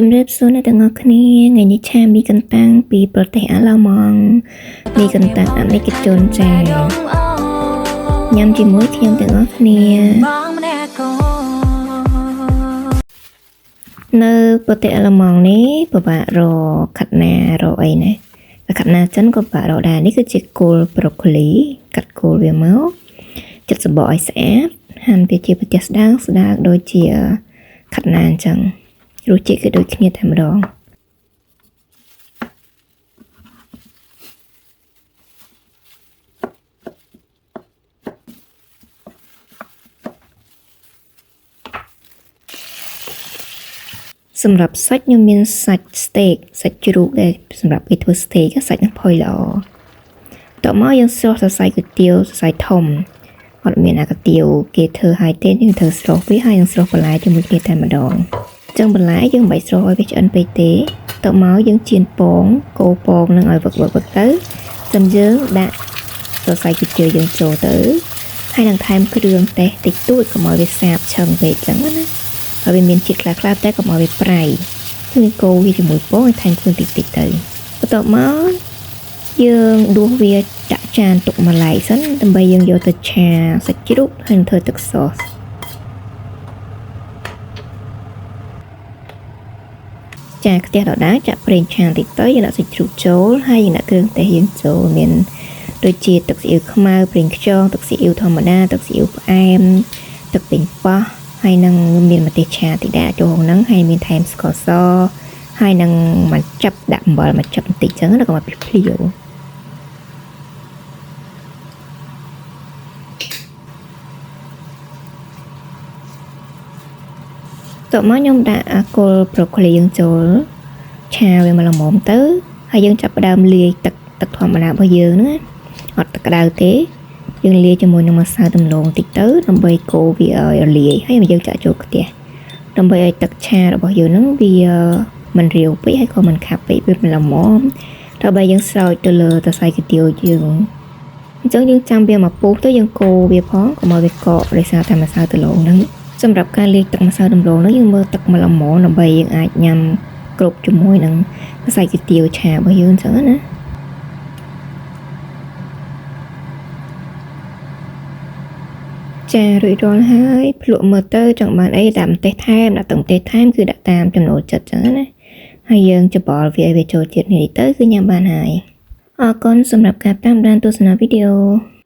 ជំរាបសួរអ្នកទាំងអស់គ្នាថ្ងៃនេះឆាមីកន្តាំងពីប្រទេសអាឡឺម៉ង់មីកន្តាំងអាមេរិកជនចាញ៉ាំជាមួយខ្ញុំទាំងអស់គ្នា បងម្នាក់កូន នៅប្រទេសអាឡឺម៉ង់នេះពិបាករកខាត់ណារកអីណាតែខាត់ណាចិនក៏ពិបាករកដែរនេះគឺជាគល់ប្រូកូលីកាត់គល់វាមកចិត្តសម្បកឲ្យស្អាតហាន់វាជាប្រទេសស្ដើងស្ដើងដូចជាខាត់ណាអញ្ចឹងរសជាតិគឺដូចគ្នាតែម្ដង សម្រាប់សាច់ខ្ញុំមានសាច់ steak សាច់ជ្រូកដែលសម្រាប់គេធ្វើ steak សាច់នឹងផុយល្អតមកយើងស្រុះសរសៃគុយទាវសរសៃធំអត់មានអាកាទៀវគេធ្វើឲ្យទេយើងធ្វើស្រុះវាហើយយើងស្រុះបន្លែជាមួយគ្នាតែម្ដងចឹងបន្លែយើងមិនបាច់ស្រុះឲ្យវាឆ្អិនពេកទេតមកយើងចៀនពងកូរពងនឹងឲ្យវឹកវឹកវឹកទៅចាំយើងដាក់សរសៃគុយទាវយើងចូលទៅហើយនឹងថែមគ្រឿងទេសតិចតួចកុំឲ្យវាសាបឆឹងពេកចឹងណា ហើយវាមានជាតិខ្លះៗតែកុំឲ្យវាប្រៃគឺកូរវាជាមួយពងឲ្យថែមគ្រឿងតិចតិចទៅបន្ទាប់មកយើងដួសវាដាក់ចានទុកមួយឡែកសិនដើម្បីយើងយកទៅឆាសាច់ជ្រូកហើយនឹងធ្វើទឹកសសចាខ្ទះដដែលចាក់ប្រេងឆាតិចទៅយើងដាក់សាច់ជ្រូកចូលហើយយើងដាក់គ្រឿងទេសយើងចូលមានដូចជាទឹកស៊ីអ៊ីវខ្មៅប្រេងខ្យងទឹកស៊ីអ៊ីវធម្មតាទឹកស៊ីអ៊ីវផ្អែមទឹកប៉េងប៉ោះហើយនឹងមានម្ទេសឆាតិចដែរចូលក្នុងហ្នឹងហើយមានថែមស្ករសហើយនឹងមកចាប់ដាក់អំបិលមកចាប់បន្តិចចឹងណាកុំឲ្យភ្លាវតបមកខ្ញុំដាក់អាគល់ប្រូកូលីយើងចូលឆាវាមកល្មមទៅហើយយើងចាប់ផ្ដើមលាយទឹកទឹកធម្មតារបស់យើងហ្នឹងណាអត់ទឹកក្តៅទេយើងលាយជាមួយនឹងម្សៅដំឡូងតិចទៅដើម្បីកូរវាឲ្យរលាយហើយយើងចាក់ចូលខ្ទះដើម្បីឲ្យទឹកឆារបស់យើងហ្នឹងវាមិនរាវពេកហើយក៏មិនខាប់ពេកវាមិនល្មមដើម្បីយើងស្រោចទៅលើសរសៃគុយទាវយើងអញ្ចឹងយើងចាំវាមកពុះទៅយើងកូរវាផងកុំឲ្យវាកកដោយសារតែម្សៅដំឡូងហ្នឹងសម្រាប់ការលាយទឹកម្សៅដំឡូងហ្នឹងយើងមើលទឹកមកល្មមដើម្បីយើងអាចញ៉ាំគ្រប់ជាមួយនឹងសរសៃគុយទាវឆារបស់យើងអញ្ចឹងណាចារួចរាល់ហើយភ្លក់មើលទៅចង់បានអីដាក់ម្ទេសថែមដាក់ទឹកម្ទេសថែមគឺដាក់តាមចំណូលចិត្តអញ្ចឹងណាហើយយើងច្របល់វាឲ្យវាចូលជាតិនេះទៅគឺញ៉ាំបានហើយអរគុណសម្រាប់ការតាមដានទស្សនាវីដេអូ។